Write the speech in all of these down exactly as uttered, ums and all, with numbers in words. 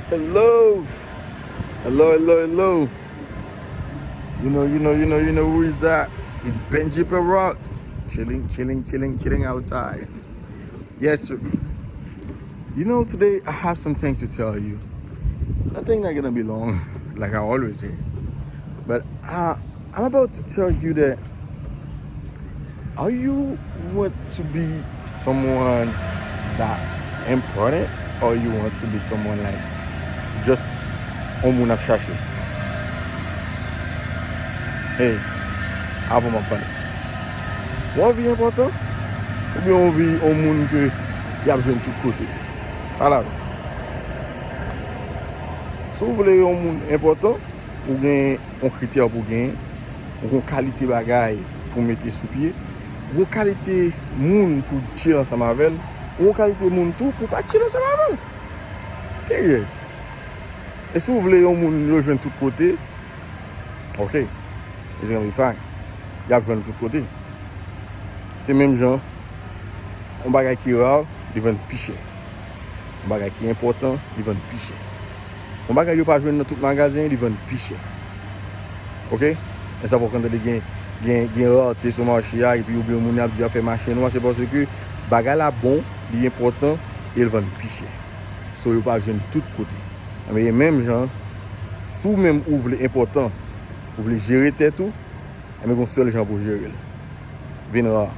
Hello. Hello, hello, hello. You know, you know, you know, you know who is that? It's Benji Peralt. Chilling, chilling, chilling, chilling outside. Yes, sir. You know, today I have something to tell you. Nothing not gonna be long, like I always say. But uh, I'm about to tell you that are you want to be someone that important, or you want to be someone like just yon moun ap chache? Hey, avan m ap pale. Ou anvi enpòtan? Oubyen ou anvi yon moun ke y ap jwenn tout kote? Pale avè m. Si w vle yon moun enpòtan, ou gen yon kritè pou genyen, ou gen yon kalite bagay pou mete sou pye, ou gen yon kalite moun pou chill ansanm avè l, ou gen yon kalite moun tou pou pa chill ansanm avè l. Period. E si w vle yon moun yo jwenn tout kote, ok, it's gonna be fine. Y ap jwenn tout kote. Se menm jan, yon bagay ki ra, li vann pi chè. Yon bagay ki enpòtan, li vann pi chè. Yon bagay yo pa jwenn nan tout magazen, li vann pi chè. Ok? E sa fè w konn tande gen, gen, gen rarete sou mache a, epi oubyen moun ap di ap fè mache nwa, se paske bagay la bon, li enpòtan, e l vann pi chè. So, yo pa jwenn tout kote. Men menm jan, si w menm ou vle enpòtan, ou vle jere tèt ou, enben gen yon sèl jan pou w jere l. Vin ra.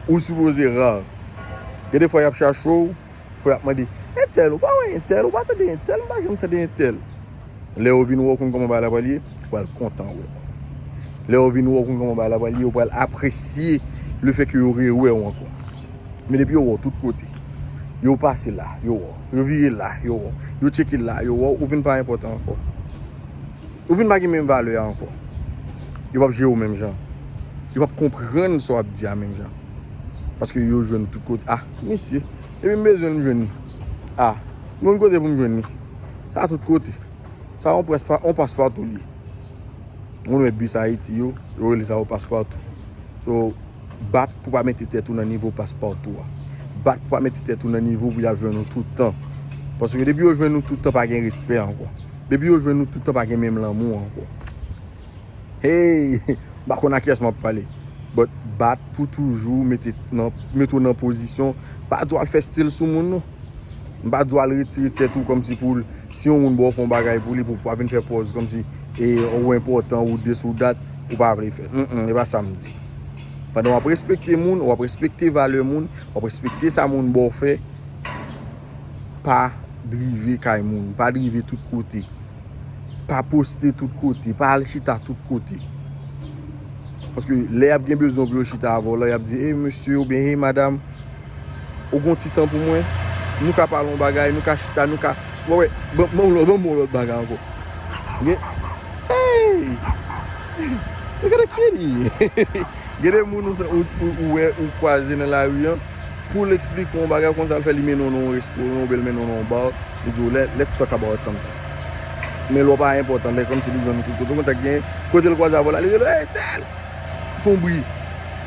Ou sipoze ra. Gen de fwa y ap chache w, fò y ap mande, entèl, ou pa wè entèl, ou pa tande entèl, m pa janm tande entèl. Lè yo vin wè w konn kòman bagay la pral ye, yo pral kontan wè w. Lè yo vin wè w konn kòman bagay la pral ye, yo pral apresye lefètke yo rewè w ankò. Men depi yo wè w tout kote, yo pase la, yo wè w. Yo vire la, yo wè w. Yo tcheke la, yo wè w. Ou vin pa enpòtan ankò. Ou vin pa gen menm valè a ankò. Yo p ap jere w menm jan. Yo p ap konprann sa w ap di a menm jan. Paske yo jwenn ou tout kote. Ah, mesye, depi m bezwen l, m jwenn li. Ah, m konn kote pou m jwenn li. Sa tout kote. Sa yon pres pa, yon paspatou li ye. Moun wè bis Ayiti yo, yo rele sa yo paspatou. So, bat pou pa mete tèt ou nan nivo paspatou a. Bat pou pa mete tèt ou nan nivo pou y ap jwenn ou tout tan. Paske depi yo jwenn ou tout tan, pa gen respè ankò. Depi yo jwenn ou tout tan, pa gen menm lanmou ankò. Hey, m pa konn a kiyès m ap pale. But bat pou toujou mete nan, mete w nan pozisyon. Pa di w al fè stil sou moun non. M pa di w al retire tèt ou kòmsi pou l, si yon moun ba w fè yon bagay pou li, pou w pa vin fè pòz kòmsi e ou enpòtan, ou this, ou that, ou pa vle fè. Mm, mm, e pa sa m di. Pandan w ap respekte moun, w ap respekte valè moun, w ap respekte sa moun ba w fè, pa drive kay moun, pa drive tout kote. Pa poste tout kote, pa al chita tout kote. Paske lè y ap gen bezwen pou yo chita avè w la, y ap di, "Hey, mesye," oubyen, "Hey, madanm, ou gon ti tan pou mwen? Nou ka pale yon bagay, nou ka chita, nou ka," wè, wè, ban, ban, ban, ban yon lòt bagay ankò. Gen, hey! Look at the kitty! Gen de moun ou, ou, ou, ou wè, ou kwaze nan lari an, pou l eksplike w yon bagay konsa, l fè li mennen w nan yon restoran, oubyen l mennen w nan yon bar, li di w, "Let, let's talk about something." Men lè w pa enpòtan, lè kòmsi li jwenn ou tout kote, ou konn sa k genyen, kote l kwaze avè w la, li rele w, "Hey, tèl!" Fè yon bri.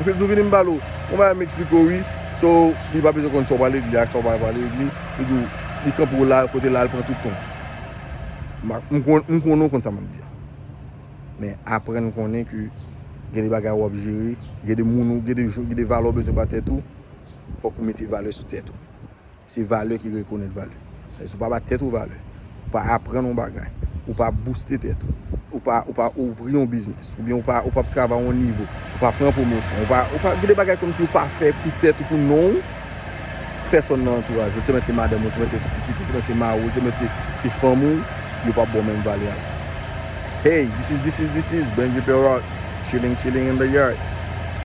Epi l di w, "Vini m pale w. Yon bagay m eksplike w, wi." So, li pa bezwen konn sa w pale ak li, ak sa w pa pale ak li. Li di w, li kanpe w la, kote l la, l pran tout tan. M, m konn, m konnen w konn sa m ap di a. Men aprann konnen ke gen de bagay w ap jere, gen de moun ou, gen de jou, gen de valè w bezwen ba tèt ou, fòk ou mete valè sou tèt ou. Se valè ki rekonèt valè. Sa vle di, si w pa ba tèt ou valè, ou pa aprann yon bagay, ou pa booste tèt ou, ou pa, ou pa ouvri yon biznis, oubyen ou pa, ou pa travay yon nivo, ou pa pran pwomosyon, ou pa, ou pa, gen de bagay kòmsi ou pa fè pou tèt ou, pou non w, pèsonn nan antouraj ou, ou te mèt se madanm ou, ou te mèt se pitit ou, ou te mèt se mari w, ou te mèt se, se fanmi w, yo p ap ba w menm valè a tou. Hey, this is, this is, this is Benji Peralt, chilling, chilling in the yard.